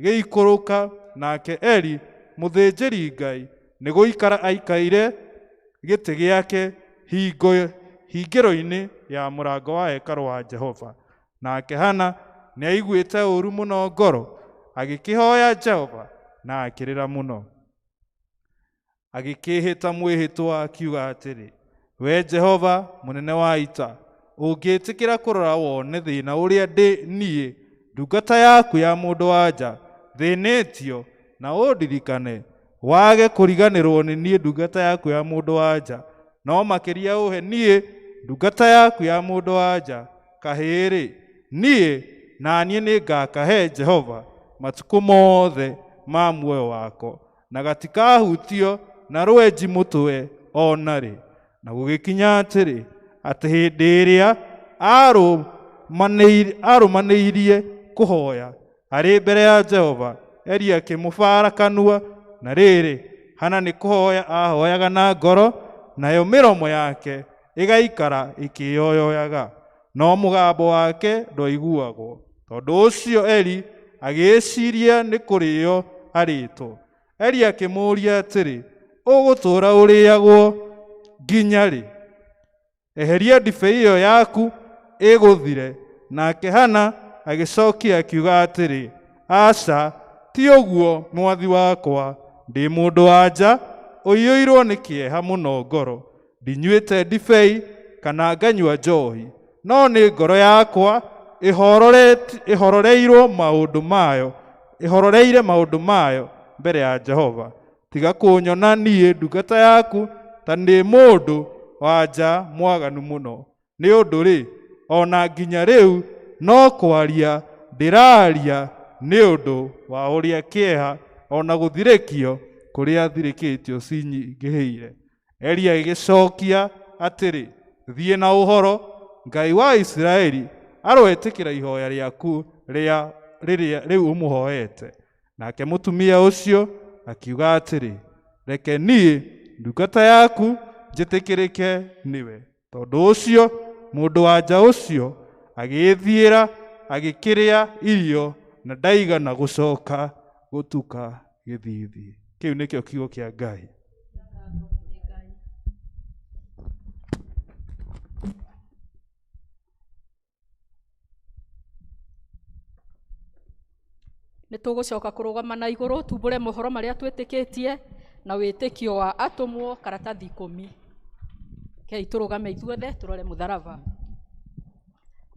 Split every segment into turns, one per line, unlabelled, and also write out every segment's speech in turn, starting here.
Gĩgĩikũrũka, nake Eli mũthĩnjĩri Ngai nĩ gũikara aikaire gĩtĩ gĩake hingĩro-inĩ ya mũrango wa hekarũ wa Jehova. Nake Hana nĩaiguĩte ũũru mũno ngoro, agĩkĩhoya Jehova na akĩrĩra mũno. Agĩkĩĩhĩta mwĩhĩtwa akiuga atĩrĩ, we Jehova mũnene wa ita, ũngĩĩtĩkĩra kũrora wone thĩna ũrĩa ndĩ niĩ ndungata yaku ya mũndũ wa nja thĩnĩtio, na ũndirikane wage kũriganĩrwo nĩ niĩ ndungata yaku ya mũndũ wa nja, no makĩria ũhe niĩ ndungata yaku ya mũndũ wa nja kahĩĩ-rĩ, niĩ na niĩ nĩngakahe Jehova matukũ mothe ma muoyo wako, na gatikahutio na rwenji mũtwe o na rĩ. Na gũgĩkinya atĩrĩ, atĩ hĩndĩ ĩrĩa arũmanĩirie kũhoya arĩ mbere ya Jehova, Eli akĩmũbara kanua, na rĩrĩ, Hana nĩ kũhoya ahoyaga na ngoro, nayo mĩromo yake ĩgaikara ĩkĩyoyoyaga, no mũgambo wake ndwaiguagwo. Tondũ ũcio Eli agĩĩciria nĩ kũrĩo arĩtwo. Eli akĩmũũria atĩrĩ, ũgũtũũra ũrĩagwo nginya rĩ? Eheria ndibei ĩyo yaku ĩgũthire. Nake Hana agĩcokia akiuga atĩrĩ, aca, ti ũguo mwathi wakwa, ndĩ mũndũ wa nja ũiyũirwo nĩ kĩeha mũno ngoro, ndinyuĩte ndibei kana nganyua njohi, no nĩ ngoro yakwa ĩhororeirwo maũndũ mayo, ĩhororeire maũndũ mayo mbere ya Jehova. Tiga kũnyona niĩ ndungata yaku ta ndĩ mũndũ wa nja mwaganu mũno, nĩ ũndũ rĩ, ona nginya rĩu no kwaria ndĩraria nĩ ũndũ wa ũrĩa kĩeha ona gũthirĩkio kũrĩa thirĩkĩtio cinyingĩhĩire. Eli agĩcokia atĩrĩ, thiĩ na ũhoro, Ngai wa Isiraeli aroetĩkĩra ihoya rĩaku rĩa rĩrĩa rĩu ũmũhoete. Nake mũtumia ũcio akiuga atĩrĩ, reke niĩ ndungata yaku njĩtĩkĩrĩke nĩwe. Tondũ ũcio mũndũ wa nja ũcio agĩĩthiĩra agĩkĩrĩa irio na ndaigana gũcoka gũtuka gĩthithi. Kĩu nĩkĩo kiugo kĩa Ngai.
Nĩ tũgũcoka kũrũgama na igũrũ tumbũre mohoro marĩa twĩtĩkĩtie na wĩtĩkio wa atũmwo karatathi 10. Kei tũrũgame ithuothe tũrore mũtharaba.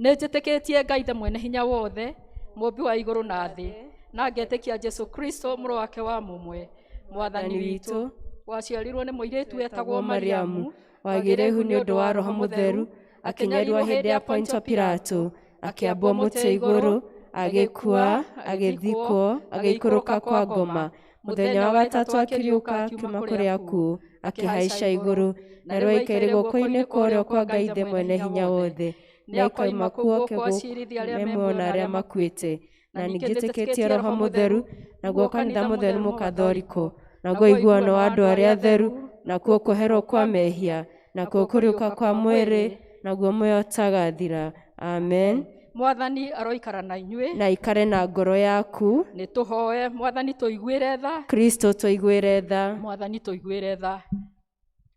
Nĩ njĩtĩkĩtie Ngai Ithe mwene hinya wothe, mũmbi wa igũrũ na thĩ, na ngetĩkia Jesu Kristo mũrũ wake wa mũmwe, Mwathani witũ, waciarirwo nĩ mũirĩtu wetagwo Mariamu,
wagĩire ihu nĩ ũndũ wa Roho Mũtheru, akĩnyarirwo hĩndĩ ya Pontio Pilato, akĩambwo mũtĩ igũrũ, agĩkua, agĩthikwo, agĩikũrũka kwa ngoma. Mũthenya wa gatatũ akĩriũka akiuma kũrĩ akuũ, akĩhaica igũrũ, na rĩu aikaire guoko-inĩ kwa ũrĩo kwa Ngai Ithe mwene hinya wothe. Nĩ akoima kuo oke
gũkũ
gũkũ me muoyo na arĩa makuĩte. Na ningĩ njĩtĩkĩtie Roho Mũtheru, naguo kanitha mũtheru mũkathoriko, naguo ũiguano wa andũ arĩa atheru, nakuo kũherwo kwa mehia, nakuo kũriũka kwa mwĩrĩ, naguo muoyo ũtagathira. Amen.
Mwathani aroikara na inyuĩ,
Na ikare na ngoro yaku.
Nĩ tũhoe Mwathani tũiguĩre tha.
Kristo tũiguĩre tha.
Mwathani tũiguĩre tha.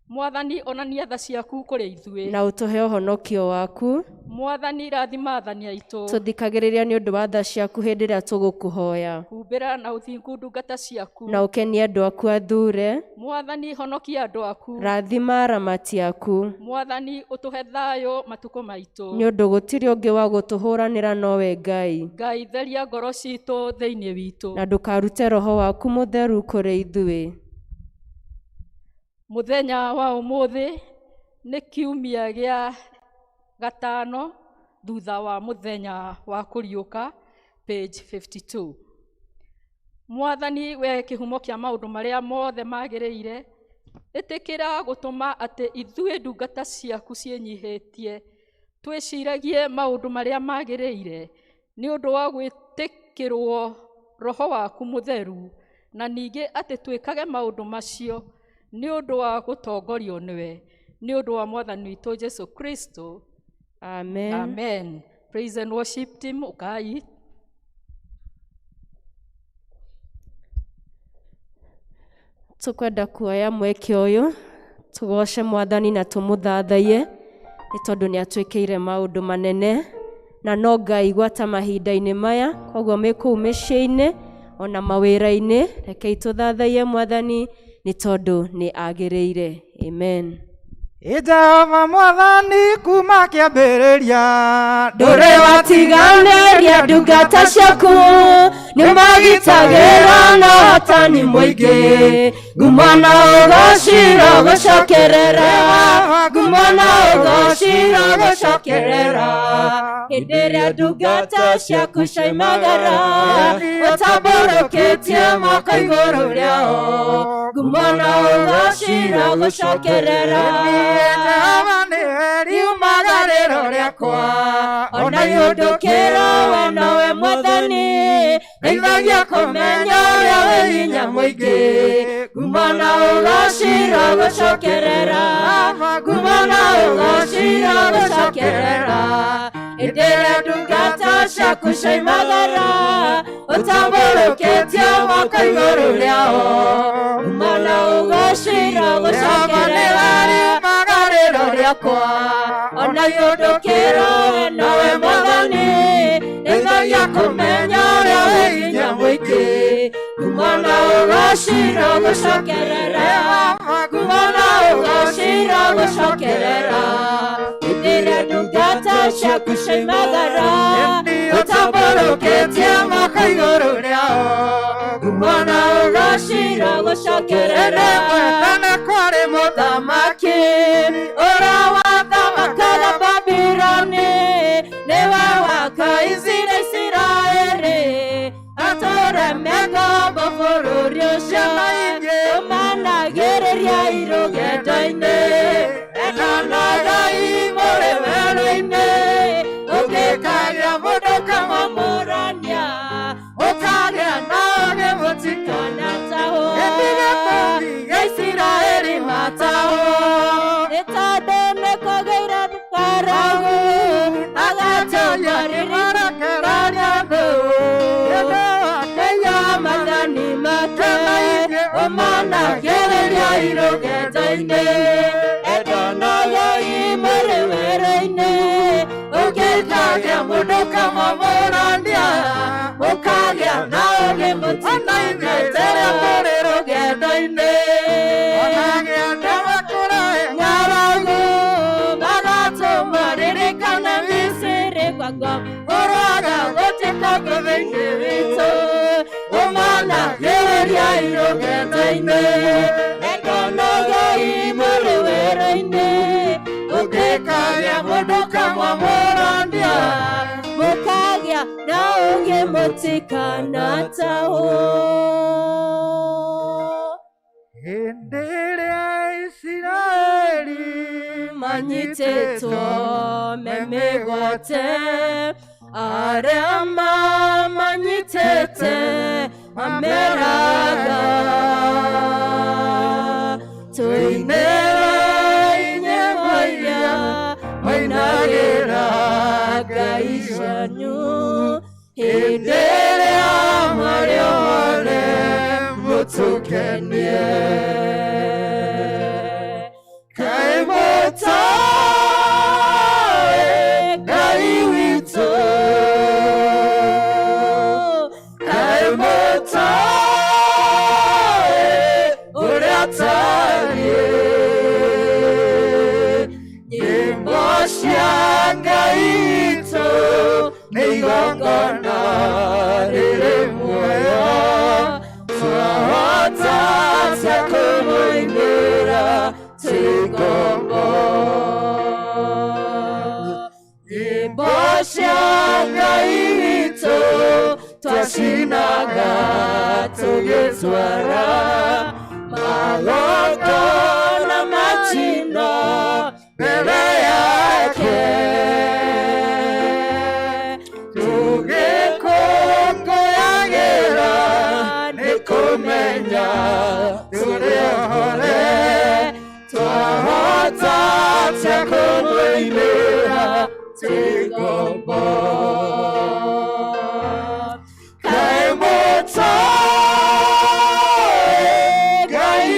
Mwathani onania tha ciaku kũrĩ ithuĩ,
na ũtũhe ũhonokio waku.
Mwathani rathima athani aitũ,
Tũthikagĩrĩria nĩ ũndũ wa tha ciaku hĩndĩ ĩrĩa tũgũkũhoya,
humbĩra na ũthingu ndungata ciaku,
na ũkenie andũ aku athure.
Mwathani honokia andũ aku,
Rathima aramati aku,
Mwathani ũtũhe thayũ matukũ maitũ,
nĩ ũndũ gũtirĩ ũngĩ wa gũtũhũranĩra nowe Ngai.
Ngai theria ngoro citũ thĩinĩ witũ,
na ndũkarute roho waku mũtheru kũrĩ ithuĩ.
Mũthenya wa ũmũthĩ nĩ kiumia gĩa gatano thutha wa mũthenya wa kũriũka, page 52. Mwathani we kĩhumo kĩa maũndũ marĩa mothe magĩrĩire, ĩtĩkĩra gũtũma atĩ ithuĩ ndungata ciaku ciĩnyihĩtie twĩciragie maũndũ marĩa magĩrĩire nĩ ũndũ wa gwĩtĩkĩrwo roho waku mũtheru, na ningĩ atĩ twĩkage maũndũ macio nĩ ũndũ wa gũtongorio nĩwe, nĩ ũndũ wa Mwathani witũ Jesu Kristo.
Amen.
Amen. Praise and worship team, ukai.
Nĩ tũkwenda kuoya mweke ũyũ tũgoce Mwathani na tũmũthathaiye nĩ tondũ nĩ atwĩkĩire maũndũ manene na no Ngai gwata mahinda-inĩ maya. Koguo mwĩ kũu mĩciĩ-inĩ ona mawĩra-inĩ, rekei tũthathaiye Mwathani nĩ tondũ nĩ agĩrĩire. Amen.
Ĩ Jehova Mwathani, kuma kĩambĩrĩria
ndũrĩ watiganĩria ndungata ciaku, nĩ magitagĩra na ũhotani mũingĩ. Ngumo na ũgociro gũcokerera, ngumo na ũgociro gũcokerera. Hĩndĩ ĩrĩa ndungata ciaku ciaimagara, ũtambũrũkĩtie moko igũrũ rĩao. Ngumo na ũgociro gũcokerera.
Jehova, nĩwe
riumagarĩro rĩakwa, ona ihũndũkĩro we nowe Mwathani, ndeithagia kũmenya ũrĩa wĩ hinya mũingĩ. Ngumo na ũgociro gũcokerera, ngumo na ũgociro gũcokerera. Hĩndĩ ĩrĩa ndungata ciaku ciaimagara, ũtambũrũkĩtie moko igũrũ rĩao. Ngumo na ũgociro gũcokerera.
Riumagarĩro
rĩakwa, ona ihũndũkĩro we nowe Mwathani, ndeithagia kũmenya ũrĩa wĩ hinya mũingĩ. Ngumo na ũgociro gũcokerera, ngumo na ũgociro gũcokerera. Hĩndĩ ĩrĩa ndungata ciaku ciaimagara, ũtambũrũkĩtie moko igũrũ rĩao. Ngumo na ũgociro gũcokerera.
Tene kwarĩ
mũthamaki ũrĩa wathamakaga Babiloni, nĩwe wakaizire Isiraeli atũre mĩgombo bũrũri ũcio, ũmanagĩrĩria irũgendo-inĩ, endanagai mũrĩ werũ-inĩ. Ũngĩkagĩa mũndũ kamamũrania, ũkagĩa na ũgĩ mũtikanatahwo, gĩa Isiraeli matahwo. Nĩ tondũ nĩ kũgĩire ng'aragu, agatũma rĩrĩkarania thũ kenya mathani make, ũmanagĩrĩria irũgendo-inĩ, endanagai mũrĩ werũ-inĩ. Ũngĩkagĩa mũndũ kamamũrania, mũkagĩa na ũgĩ mũtikanatahwo mũrĩ rũgendo-inĩ. Ng'aragu magatũma ririkane Misiri kwakwa, kũrwaga gũtikagwo thĩinĩ witũ, ũmanagĩrĩria irũgendo-inĩ, endanagai mũrĩ werũ-inĩ. Ũngĩkagĩa mũndũ kamamũrania, mũkagĩa na ũgĩ mũtikanatahwo.
Hĩndĩ ĩrĩa Isiraeli
manyitĩtwo me mĩgwate, arĩa mamanyitĩte mameraga, tũinĩrei nyĩmbo iria mainagĩra ngai cianyu hĩndĩ ĩrĩa marĩ ohore mũtũkenie. Kaĩ mũtoĩ Ngai witũ, kaĩ mũtoĩ ũrĩa atariĩ. Nyĩmbo cia Ngai witũ nĩ igongona rĩrĩ muoyo, twahota atĩa kũmũinĩra twĩ ngombo? Nyĩmbo cia Ngai witũ twacinaga tũgĩtwara magongona macino mbere yake, tũgĩkũngũyagĩra nĩ kũmenya tũrĩ ohore, twahota atĩa kũmũinĩra twĩ ngombo? Kaĩ mũtoĩ Ngai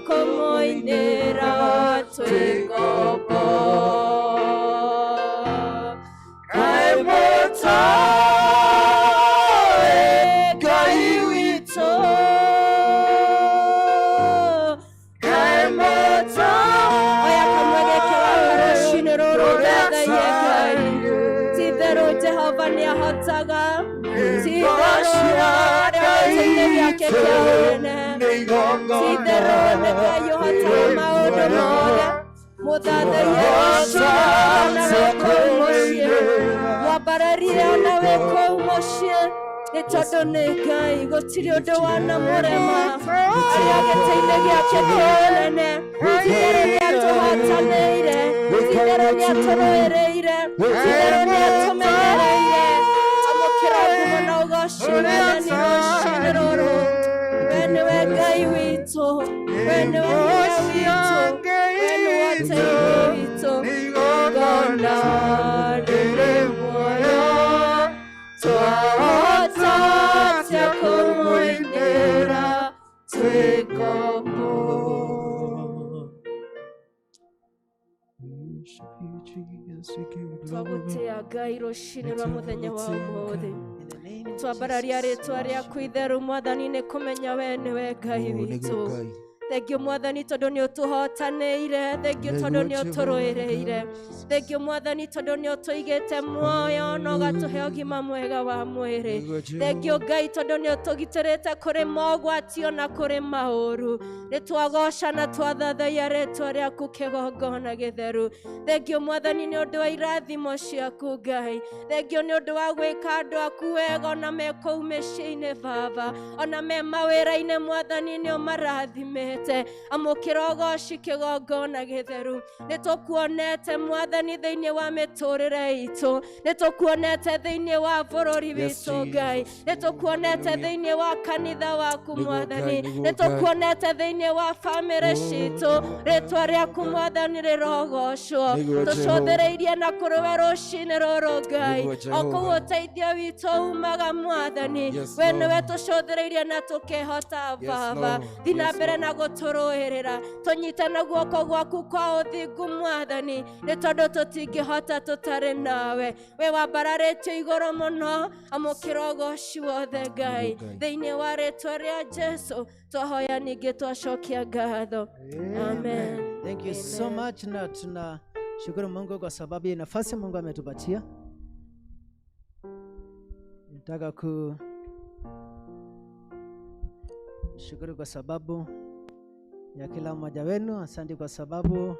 Kũmũinĩra twĩ ngombo. Kaĩ mũtoĩ Ngai witũ, kaĩ mũtoĩ. Oya kamwe geke gaka rũcinĩ rũrũ ũthathaiye Ngai. Ti-itherũ Jehova nĩahotaga, ti-itherũ arĩa gĩtĩ-inĩ gĩake kĩa ũnene, ti-itherũ nĩ Ngai ũhotaga maũndũ mothe. Mũthathaiye rũcinĩ na wĩ kũu mũciĩ, mwambararie ona wĩ kũu mũciĩ, nĩ tondũ nĩ Ngai, gũtirĩ ũndũ wanamũrema. Arĩa gĩtĩ-inĩ gĩake kĩa ũnene, ti-itherũ nĩatũhotanĩire, ti-itherũ nĩatũrũĩrĩire, ti-itherũ nĩatũmenyereire. Amũkĩra ngumo na ũgoci Mwathani rũcinĩ rũrũ. We nĩwe Ngai witũ, we nĩwe hinya witũ, we nĩwe ũteithio witũ. Igongona rĩrĩ muoyo, twahota atĩa kũmũinĩra twĩ ngombo?
Worship you, Jesus. We give you glory.
Twagũtĩa Ngai rũcinĩ rwa mũthenya wa ũmũthĩ.
In the name of
Twambararia
Jesus.
rĩtwa rĩaku itheru Mwathani, nĩ kũmenya we nĩwe Ngai
Oh, nĩguo
witũ.
Ngai.
Thengio Mwathani tondũ nĩ ũtũhotanĩire, thengio tondũ nĩ ũtũrũĩrĩire, thengio Mwathani tondũ nĩ ũtũigĩte muoyo na ũgatũhe ũgima mwega wa mwĩrĩ.
Nĩguo Jehova.
Thengio Ngai tondũ nĩ ũtũgitĩrĩte kũrĩ mogwati ona kũrĩ maũru. Nĩ twagoca na twathathaiya rĩtwa rĩaku kĩgongona gĩtheru. Thengio Mwathani nĩ ũndũ wa irathimo ciaku Ngai. Thengio nĩ ũndũ wa gwĩka andũ aku wega ona me kũu mĩciĩ-inĩ Baba, ona me mawĩra-inĩ Mwathani nĩ ũmarathimĩte. Amũkĩra ũgoci kĩgongona gĩtheru. Nĩ tũkuonete Mwathani thĩinĩ wa mĩtũrĩre itũ, nĩ tũkuonete thĩinĩ wa bũrũri
Yes,
witũ Ngai,
Jesus.
nĩ tũkuonete thĩinĩ wa kanitha waku
Nĩguo
Mwathani,
Ngai, nĩguo
nĩ
Ngai.
tũkuonete thĩinĩ wa bamĩrĩ citũ. Rĩtwa rĩaku Mwathani rĩrogocwo.
Nĩguo Jehova.
Tũcũthĩrĩirie na kũrĩ we rũcinĩ rũrũ Ngai,
Nĩguo
o
Jehova.
kũu ũteithio witũ umaga Mwathani.
Yes,
We
Lord.
nĩwe tũcũthĩrĩirie na tũkehota
Yes,
Baba.
Lord.
Thiĩ na
Yes,
mbere
Lord.
na gũtũrũĩrĩra, tũnyite na guoko gwaku kwa ũthingu Mwathani, nĩ tondũ tũtingĩhota tũtarĩ nawe. We wambararĩtio igũrũ mũno, amũkĩra ũgoci wothe Ngai.
Ngai.
Thĩinĩ wa rĩtwa rĩa Jesu twahoya ningĩ twacokia ngatho, amen.
Thank you so
Amen.
much, na tunashukuru Mungu kwa sababu ya nafasi Mungu ametupatia. Nataka kushukuru kwa sababu ya kila mmoja wenu. Asante kwa sababu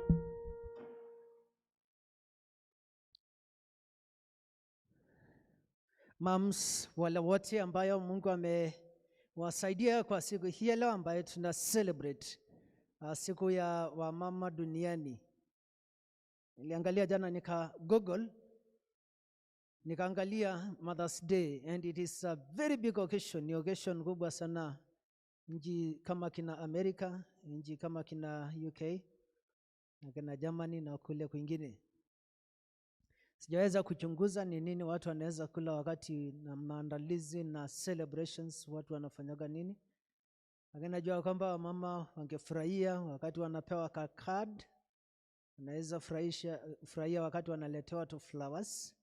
moms wale wote ambayo Mungu amewasaidia kwa siku hii ya leo ambayo tuna celebrate siku ya wamama duniani. Niliangalia jana nika Google, nikaangalia Mother's Day, and it is a very big occasion, ni occasion kubwa sana nchi kama kina America, nchi kama kina UK na kina Germany na kule kwingine. Sijaweza kuchunguza ni nini watu wanaweza kula wakati na maandalizi na celebrations, watu wanafanyaga nini, lakini najua kwamba wamama wangefurahia wakati wanapewa ka card, wanaweza furahia wakati wanaletewa tu flowers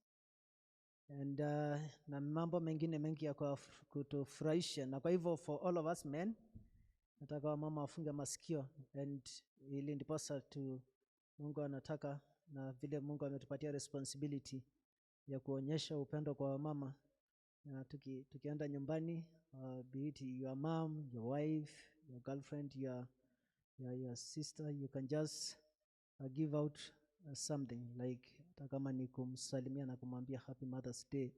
and na mambo mengine mengi ya kutufurahisha. Na kwa hivyo for all of us men, nataka wamama wafunge masikio and ili ndiposa tu Mungu anataka, na vile Mungu ametupatia responsibility ya kuonyesha upendo kwa wamama, na tukienda nyumbani, be it your mom, your wife, your girlfriend, your sister, you can just give out something like hata kama ni kumsalimia na kumwambia Happy Mother's Day.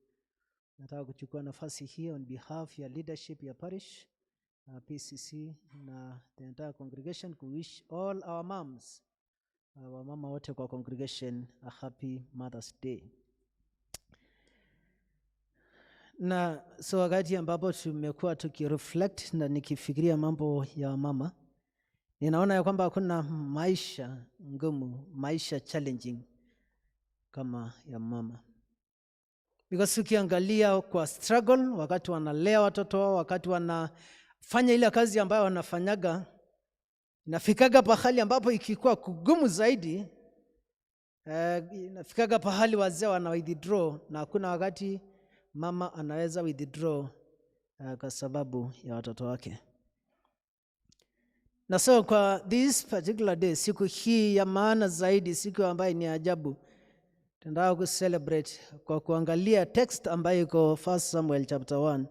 Nataka kuchukua nafasi hii on behalf ya leadership ya parish, PCC na the entire congregation ku wish all our moms, wamama wote kwa congregation, a happy Mother's Day. Na so wakati ambapo tumekuwa tukireflect na nikifikiria mambo ya mama, ninaona ya kwamba hakuna maisha ngumu, maisha challenging kama ya mama. Because ukiangalia kwa struggle, wakati wanalea watoto wao, wakati wanafanya ile kazi ambayo wanafanyaga, Inafikaga pahali ambapo ikikuwa kugumu zaidi, inafikaga pahali wazee wana withdraw, na hakuna wakati mama anaweza withdraw kwa sababu ya watoto wake. Na so kwa this particular day, siku hii ya maana zaidi, siku ambayo ni ajabu, tunataka kucelebrate kwa kuangalia text ambayo iko 1 Samuel chapter 1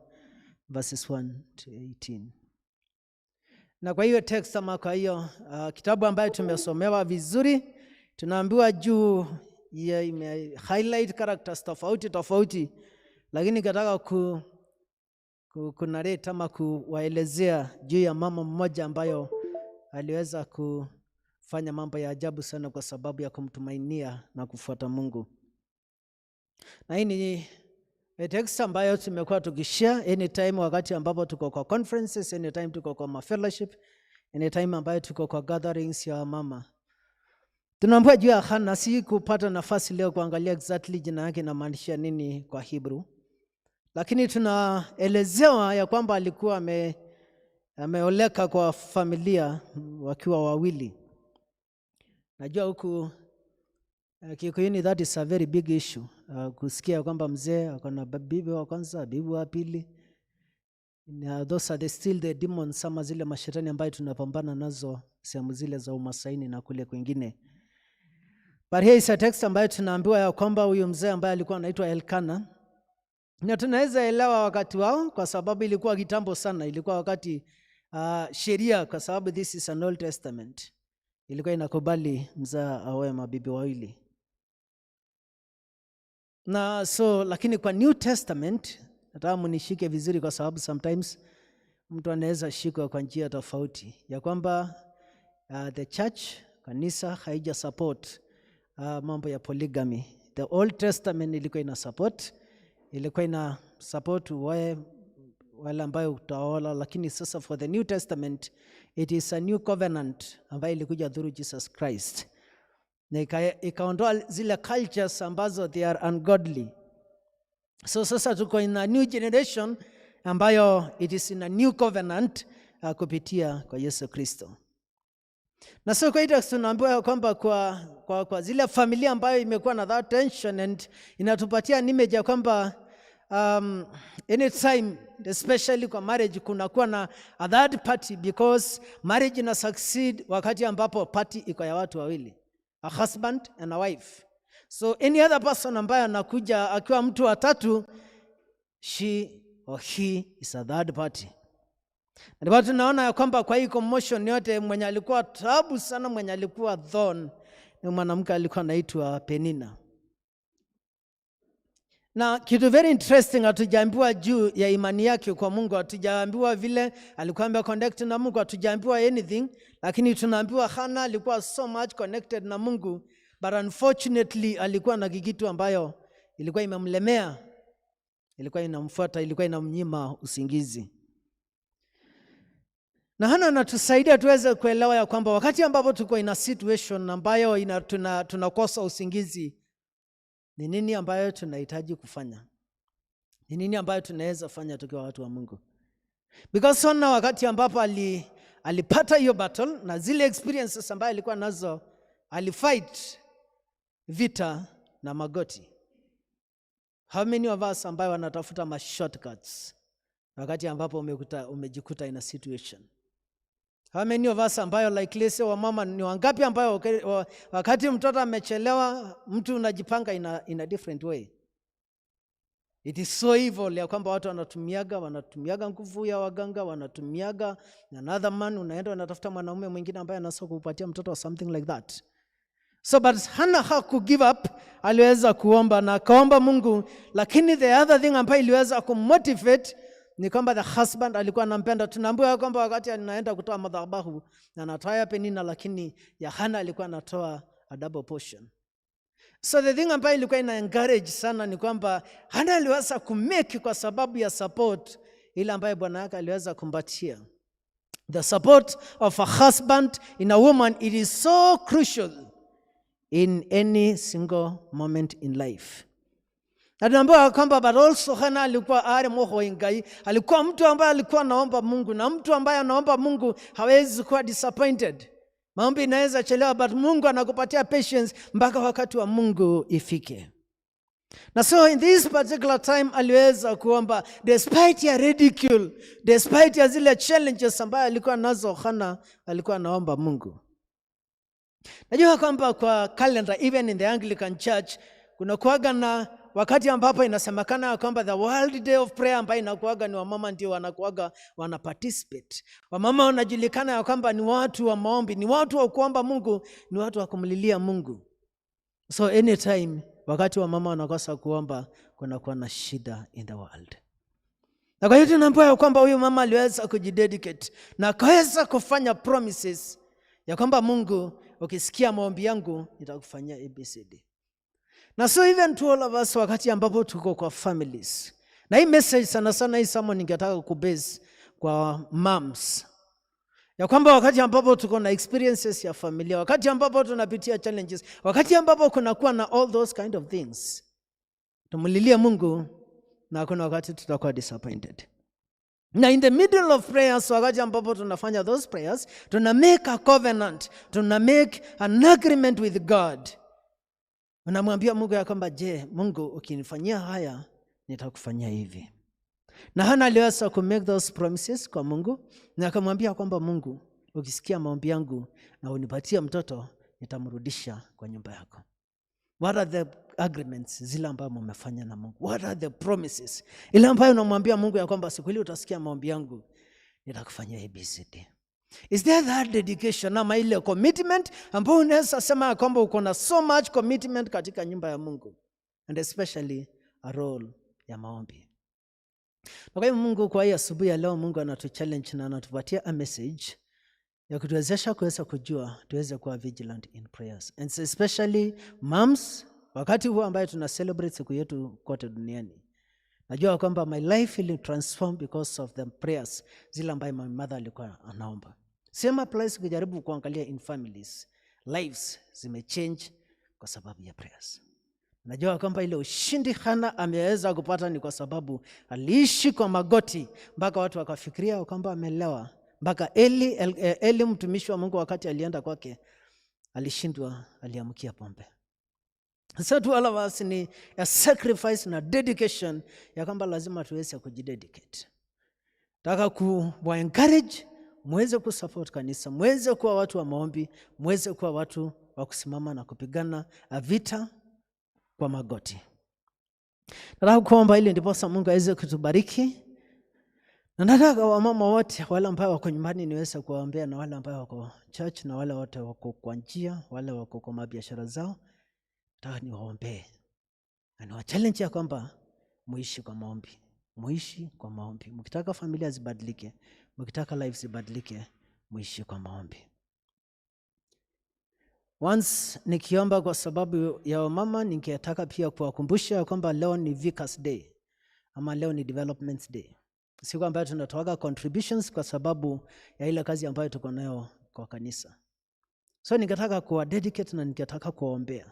verses 1 to 18. Na kwa hiyo text ama kwa hiyo kitabu ambayo tumesomewa vizuri, tunaambiwa juu ya ime highlight characters tofauti tofauti, lakini kataka ku narrate ama kuwaelezea juu ya mama mmoja ambayo aliweza kufanya mambo ya ajabu sana kwa sababu ya kumtumainia na kufuata Mungu. Na hii ni text ambayo tumekuwa tukishare anytime wakati ambapo tuko kwa conferences, anytime tuko kwa ma fellowship, anytime ambayo tuko kwa gatherings ya mama. Tunaambiwa juu ya Hana. Si kupata nafasi leo kuangalia exactly jina yake inamaanisha nini kwa Hebrew, lakini tunaelezewa ya kwamba alikuwa ameoleka kwa familia wakiwa wawili. Najua huku Kikuyuni that is a very big issue. Kusikia kwamba mzee ako na bibi wa kwanza, bibi wa pili. Na those are still the demons ama zile mashetani ambayo tunapambana nazo sehemu zile za Umasaini na kule kwingine. But here is a text ambayo tunaambiwa ya kwamba huyu mzee ambaye alikuwa anaitwa Elkana, na tunaweza elewa wakati wao kwa sababu ilikuwa kitambo sana, ilikuwa wakati sheria, kwa sababu this is an Old Testament, ilikuwa inakubali mzee aoe mabibi wawili na so, lakini kwa New Testament nataka mnishike vizuri, kwa sababu sometimes mtu anaweza shikwa kwa njia tofauti, ya kwamba the church, kanisa haija support mambo ya polygamy. The Old Testament ilikuwa ina support wale ambayo utaola, lakini sasa for the New Testament it is a new covenant ambayo ilikuja through Jesus Christ na ikaondoa zile cultures ambazo they are ungodly. So sasa tuko in a new generation ambayo it is in a new covenant kupitia kwa Yesu Kristo. Na so kwa hiyo tunaambiwa ya kwamba kwa zile familia ambayo imekuwa na that tension, and inatupatia an image ya kwamba anytime, especially kwa marriage, kunakuwa na a third party, because marriage ina succeed wakati ambapo party iko ya watu wawili, a husband and a wife. So any other person ambaye anakuja akiwa mtu wa tatu, she or he is a third party. Ndipo tunaona ya kwamba kwa hii commotion yote, mwenye alikuwa tabu sana, mwenye alikuwa thorn ni mwanamke alikuwa anaitwa Penina. Na kitu very interesting, hatujaambiwa juu ya imani yake kwa Mungu, hatujaambiwa vile alikuwa ame connect na Mungu, hatujaambiwa anything, lakini tunaambiwa Hana alikuwa so much connected na Mungu, but unfortunately alikuwa na kitu ambayo ilikuwa imemlemea, ilikuwa inamfuata, ilikuwa inamnyima usingizi. Na Hana anatusaidia tuweze kuelewa ya kwamba wakati ambapo tuko in a situation ambayo tunakosa usingizi, ni nini ambayo tunahitaji kufanya? Ni nini ambayo tunaweza fanya tukiwa watu wa Mungu? Because Hana wakati ambapo alipata hiyo battle na zile experiences ambayo alikuwa nazo, alifight vita na magoti. How many of us ambayo wanatafuta ma shortcuts wakati ambapo umejikuta in a situation? How many of us ambayo, like let's say wamama, ni wangapi ambayo wakati mtoto amechelewa, mtu unajipanga in a different way? It is so evil ya kwamba watu wanatumiaga nguvu ya waganga, wanatumiaga another man, unaenda unatafuta mwanaume mwingine ambaye anaweza kupatia mtoto or something like that. So but Hannah haku give up, aliweza kuomba na akaomba Mungu, lakini the other thing ambayo iliweza kummotivate ni kwamba the husband alikuwa anampenda. Tunaambiwa kwamba wakati anaenda kutoa madhabahu anatoa ya Penina, lakini ya Hana alikuwa anatoa a double portion. So the thing ambayo ilikuwa ina encourage sana ni kwamba Hana aliweza kumake kwa sababu ya support ile ambayo bwana yake aliweza kumpatia. The support of a husband in a woman, it is so crucial in any single moment in life. Na tunaambiwa kwamba but also Hana alikuwa ari moho ingai, alikuwa mtu ambaye alikuwa anaomba Mungu, na mtu ambaye anaomba Mungu hawezi kuwa disappointed. Maombi inaweza chelewa, but Mungu anakupatia patience mpaka wakati wa Mungu ifike. Na so in this particular time aliweza kuomba despite ya ridicule, despite ya zile challenges ambayo alikuwa nazo, Hana alikuwa anaomba Mungu. Najua kwamba kwa calendar, even in the Anglican Church, kuna kuaga na wakati ambapo inasemekana ya kwamba the World Day of Prayer, ambayo inakuaga ni wamama ndio wanakuaga wana participate. Wamama wanajulikana ya kwamba ni watu wa maombi, ni watu wa kuomba Mungu, ni watu wa kumlilia Mungu. So anytime wakati wa mama wanakosa kuomba, kunakuwa na shida in the world. Na kwa hiyo tunaambiwa ya kwamba huyu mama aliweza kujidedicate na akaweza kufanya promises ya kwamba, "Mungu, ukisikia maombi yangu, nitakufanyia ABCD." Na so even to all of us, wakati ambapo tuko kwa families, na hii message sana sana, hii sermon ningetaka kubase kwa moms, ya kwamba wakati ambapo tuko na experiences ya familia, wakati ambapo tunapitia challenges, wakati ambapo kunakuwa na all those kind of things, tumlilie Mungu na hakuna wakati tutakuwa disappointed. Na in the middle of prayers, wakati ambapo tunafanya those prayers, tuna make a covenant, tuna make an agreement with God. Unamwambia Mungu ya kwamba, "Je, Mungu, ukinifanyia haya, nitakufanyia hivi." Na Hana aliweza ku make those promises kwa Mungu na akamwambia kwamba, "Mungu, ukisikia maombi yangu na unipatie mtoto, nitamrudisha kwa nyumba yako." What are the agreements zile ambayo mumefanya na Mungu? What are the promises ile ambayo unamwambia Mungu ya kwamba siku ile utasikia maombi yangu, nitakufanyia ABCD? Is there that dedication ama ile commitment ambayo unaweza sema ya kwamba uko na so much commitment katika nyumba ya Mungu, and especially a role ya maombi? Na kwa hiyo Mungu, kwa hii asubuhi ya leo, Mungu anatuchallenge na anatupatia a message ya kutuwezesha kuweza kujua tuweze kuwa vigilant in prayers, and especially moms, wakati huu ambaye tuna celebrate siku yetu kote duniani. Najua kwamba my life ili transform because of the prayers zile ambaye my mother alikuwa anaomba. Same applies ukijaribu kuangalia in families, lives zimechange kwa sababu ya prayers. Najua kwamba ile ushindi Hana ameweza kupata ni kwa sababu aliishi kwa magoti mpaka watu wakafikiria kwamba amelewa, mpaka Eli mtumishi wa Mungu wakati alienda kwake alishindwa, aliamkia pombe. So to all of us ni a sacrifice na dedication ya kwamba lazima tuweze kujidedicate. Nataka kuwa encourage muweze kusupport kanisa, muweze kuwa watu wa maombi, muweze kuwa watu wa kusimama na kupigana vita kwa magoti. Nataka kuomba ili ndiposa Mungu aweze kutubariki. Na nataka wamama wote, wale ambao wako nyumbani, niweze kuwaombea, na wale ambao wako church, na wale wote wako kwa njia, wale wako kwa mabiashara zao, nataka niwaombee na niwa challenge ya kwamba muishi kwa maombi, muishi kwa maombi. Mkitaka familia zibadilike, mkitaka life zibadilike, muishi kwa maombi. Once nikiomba kwa sababu ya wamama, ningetaka pia kuwakumbusha ya kwamba leo ni Vicars Day ama leo ni Development Day, siku ambayo tunatoaga contributions kwa sababu ya ile kazi ambayo tuko nayo kwa kanisa. So ningetaka kuwa dedicate na ningetaka kuwaombea.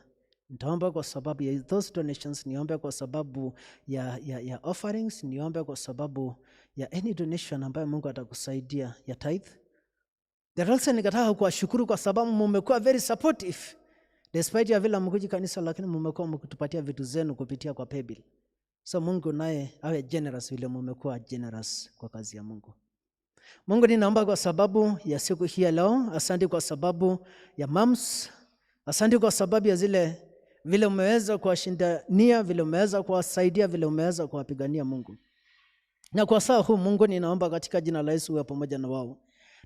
Nitaomba kwa sababu ya those donations, niombe kwa sababu ya offerings, niombe kwa sababu ya any donation ambayo Mungu atakusaidia ya tithe. But also ningetaka kuwashukuru kwa sababu mumekuwa very supportive. Despite ya vile hamkuji kanisa, lakini mumekuwa mkitupatia vitu zenu kupitia kwa paybill. So Mungu naye awe generous vile mumekuwa generous kwa kazi ya Mungu. Mungu, ninaomba kwa sababu ya siku hii ya leo. Asante kwa sababu ya moms. Asante kwa sababu ya zile vile umeweza kuwashindania, vile umeweza kuwasaidia, vile umeweza kuwapigania, Mungu. Na kwa saa huu, Mungu, ninaomba katika jina la Yesu uwe pamoja na wao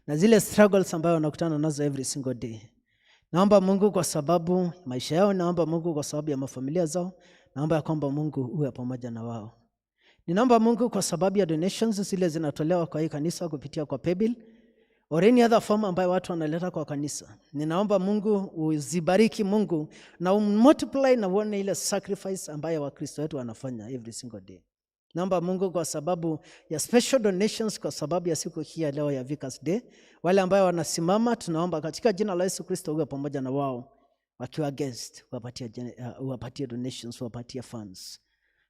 na zile struggles ambayo wanakutana nazo every single day. Naomba Mungu kwa sababu maisha yao, naomba Mungu kwa sababu ya mafamilia zao, naomba ya kwamba Mungu uwe pamoja na wao. Ninaomba Mungu kwa sababu ya donations zile zinatolewa kwa hii kanisa kupitia kwa paybill or any other form ambayo watu wanaleta kwa kanisa. Ninaomba Mungu uzibariki, Mungu, na umultiply na uone ile sacrifice ambayo Wakristo wetu wanafanya every single day. Naomba Mungu kwa sababu ya special donations kwa sababu ya siku hii ya leo ya Vicars Day. Wale ambayo wanasimama, tunaomba katika jina la Yesu Kristo uwe pamoja na wao wakiwa guest, wapatie donations, wapatie funds.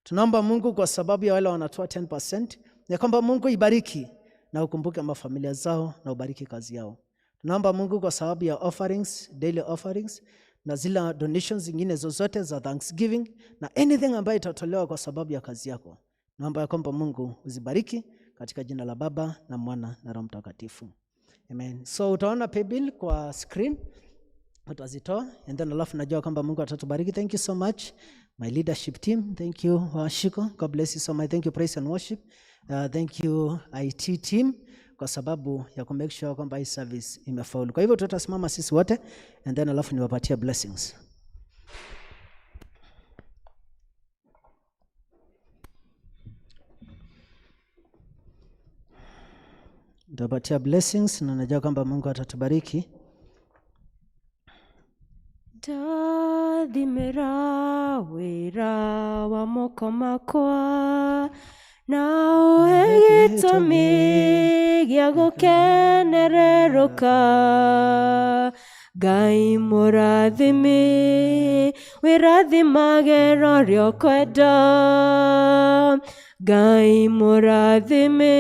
Tunaomba Mungu kwa sababu ya wale wanatoa 10%, ya kwamba Mungu ibariki na ukumbuke mafamilia zao na ubariki kazi yao. Tunaomba Mungu kwa sababu ya offerings, daily offerings na zile donations zingine zozote za thanksgiving na anything ambayo itatolewa kwa sababu ya kazi yako. Naomba ya kwamba Mungu uzibariki katika jina la Baba na Mwana na Roho Mtakatifu. Amen. So utaona paybill kwa screen, utazitoa, and then alafu najua kwamba Mungu atatubariki. Thank you so much, my leadership team. Thank you, Washiko. God bless you so much. Thank you, praise and worship. Thank you, IT team, kwa sababu ya ku make sure kwamba hii service imefaulu. Kwa hivyo tutasimama sisi wote and then alafu niwapatie blessings. Nitapatia blessings na najua kwamba Mungu atatubariki.
Ndathimĩra wĩra wa moko makwa na ũhe gĩtũmi gĩa gũkenererũka. Ngai mũrathimi, wĩrathimage ũrĩa ũkwenda. Ngai mũrathimi,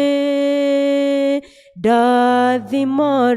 ndathima.